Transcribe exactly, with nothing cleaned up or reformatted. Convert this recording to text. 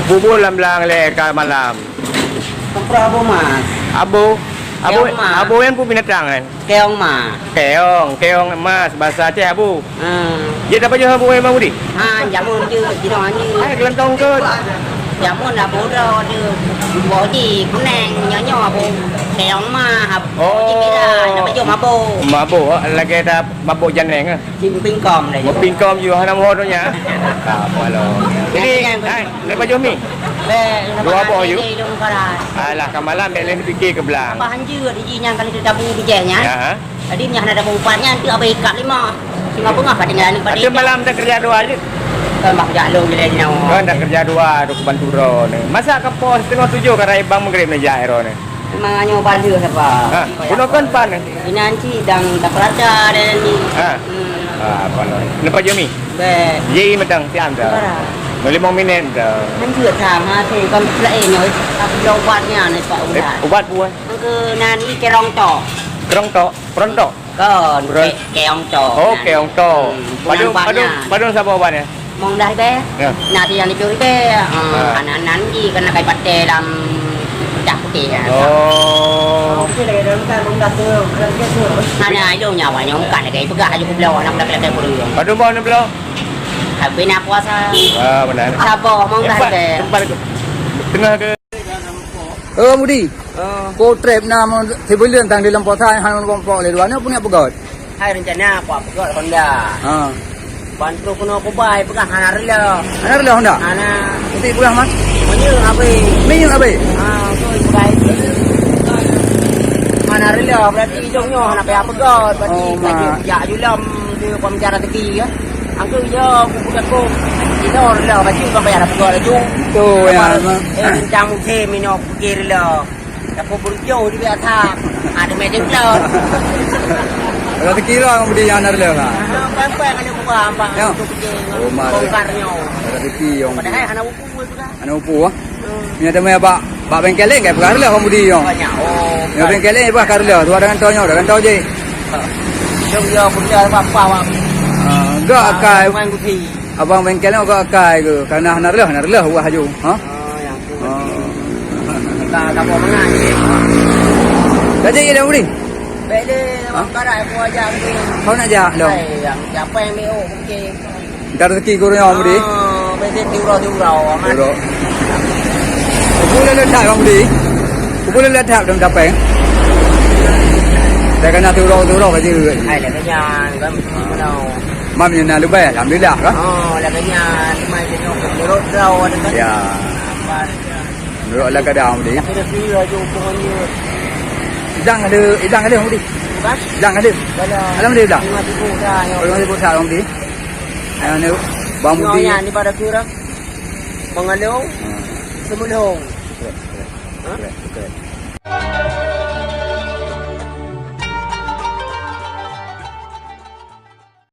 Bubur lam blang lé ka malam. Kompro Abu Mas. Abu, Abu, Keong Mas. Abu nyan peue binatang kan? Keong Mas. Keong, keong emas, bahasa Aceh Abu. Hmm. Jeuet tapajoh Abu Imam Budi? Ha, jameun jeuet, jinoe nyoe. Hai, gelantong ke? Jameun Abu droe jeuet. Boh ji, kuneng, nyoe nyoe Abu. Keong Mas, Abu. Oh. Boh ji pira, tapajoh mabuk. Mabuk, lagèe ta mabuk janeng, eh? Jipingkom dah. Mupingkom ju hana moho donya. Ka palo. Jadi, hai, lepas jomi. Dua boh ju. Alah, ka malam bèk lé pike keu blang. Apa hanjeuet ji nyang kali tabu bijèh nyan. Ya. Jadi nyang hana tabu upat nyan tu abah ikat lima. Singoh beungoh ka tinggai ni. Ateueh malam dah kerja dua je. Kan bah jak lôn je lé nyoe. Kan dah kerja dua tu bantu droe ni. Masa ka poh setengah tujuh ka raya bang Maghrib ni jak droe ni. Memang nyoe baleue sapa? Ha, bunoe kon pan. Inan cit dang tapeurata dan ni. Ha. Hmm. Ha, apa lagi? Lepas jomi? Bèk. Ye, matang siang dah. Barang. Melimong minit dah. Kan juga sama sih, kan lain nyoe. Tapi ubat ni aneh Pak Ubat. Eh, ubat buah. Ke nan ni kerong tok. Kerong tok? Perontok? Kon, Peron- ke-, keong tok. Oh, keong tok. Hmm, padum, padum, padum sapa ubat ni? Mong dah ribèe. Ya. Nasi yang itu ribèe. Ah, anak-anak ni kena kai paté dalam pecah putih ya. Oh. Hana ayo nyawa nyong kan lagi peugah ayo kubloe anak laki-laki pun. Padum boh enam belas? Habis nak puasa. Ah, benar. Sabar, mong dah ribèe. Tempat, tempat tengah ke? Oh, Mudi. Oh. Ko trép na mon sibuleuen tang di lampôh that hana pok lé dua nyoe punya peugöt. Hai rencana aku peugöt Honda. Ha. Ban trok keunoe kubai peugah hana rila. Hana rila Honda? Hana. Mesti peugah mah. Minyeuk habis. Minyeuk habis? Ha, tu peugah itu. Hana rila berarti hidung nyoe hana payah peugöt. Berarti oh, mak. Jak julam di pembicara teki ya. Angku yo kupeugah ko. Inoe rila baju kau payah peugöt laju. Tu ya. Eh, rencang musim inoe kukira rila. Aku berujung di biasa. Ada meeting cloud. Kalau terkira ngon Budi nyang na reuloh lah. Pempek ada buka apa? Ya. Untuk bikin bongkarnya. Rezeki yang. Padahal hana buku itu kan. Hana buku ah. Hmm. Nya teumé bak, bak bengkel lain kan peugah reuloh ngon Budi nyoe. Banyak. Oh. Nya bengkel lain peugah ka reuloh, tu ada kantô nyoe, ada kantô je. Jom yo kerja apa-apa, Bang. Ah, enggak akai. Main gusi. Abang bengkel nyoe agak akai ke? Karena hana reuloh, hana reuloh wah aju. Ha? Oh, yang tu. Oh. Ka, ka buat mangat je. Jadi, dah boleh? Bèk lé, ha? Abang karai aku ajak ke. Kau nak jak, dong? Hai, yang siapa yang B O mungkin? Minta rezeki guru nyoe, Budi. Ah, bèk lé tiura-tiura, aman. Tiura. Kubu le letak, Bang Budi. Kubu le letak, dong, capek. Dah kena tiura-tiura, kata dia. Hai, dah kenyang, kan? Mana? Mam nyan na leubeh, alhamdulillah kan? Oh, lagèe nyan, teuma jeunong meunurot droe ada kan? Ya. Apa ada? Meunurot Allah kadang, Budi. Tapi dah kira je hubungan dia. Idang ada, idang ada, Budi. Kan? Idang ada. Dalam. Alhamdulillah. Lima ribu dah, ya. Lima ribu dah, Budi. Yang ni, Bang Budi. Nyonya ni pada kira. Mengalung. Hmm. Semulung. Betul, betul. Ha? Betul, betul.